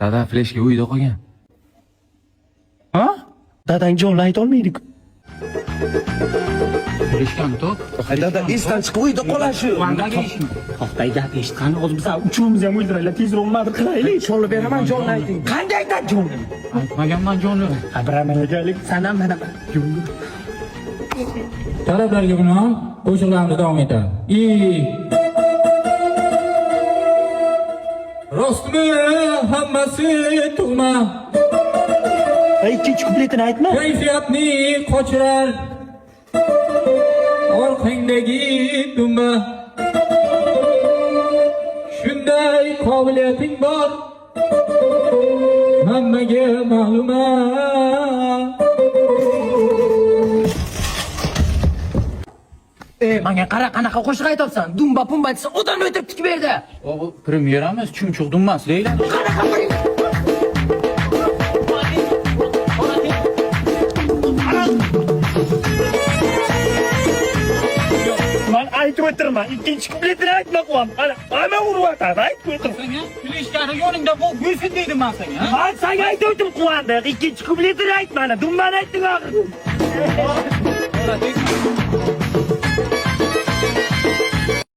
Dada, fleshka uyda qolgan. Ha? Dadang jonli aytolmaydi-ku. Fleshkani top. Dada, esdan chiqib uyda qoladi shu. To'xtay, gap eshitqani hozir biz uchovimizni ham o'ldiradilar. Tezroq nimadir qilaylik. Jonli beraman, jonli ayting. Qanday aytadi jonli? Aytmaganman jonli. Ha, biraman akalik, san ham mana. Talablarga binoan qo'shiqlarimiz davom etadi. I Rostmi hammasi tug'ma, Ikkinchi kupletini aytma. Kayfiyatni qochirar orqangdagi dumba. Shunday qobiliyating bor, hammaga ma'lum. Ey, menga qara, qanaqa qo'shiq aytyapsan? Dumba pumba desa odamni o'tirib tikib berdi. Bu premyeramiz, chumchuq dummas deyiladi. Man aytib o'tirman. Ikkinchi kupletini aytma quvon. Ana, ana uryapti, aytib o'tir. Fleshkani yoningda bo'lsin dedim man senga. Man senga aytib o'tdim Quvondiq. Ikkinchi kupletini aytma, ana dumbani aytding oxiri.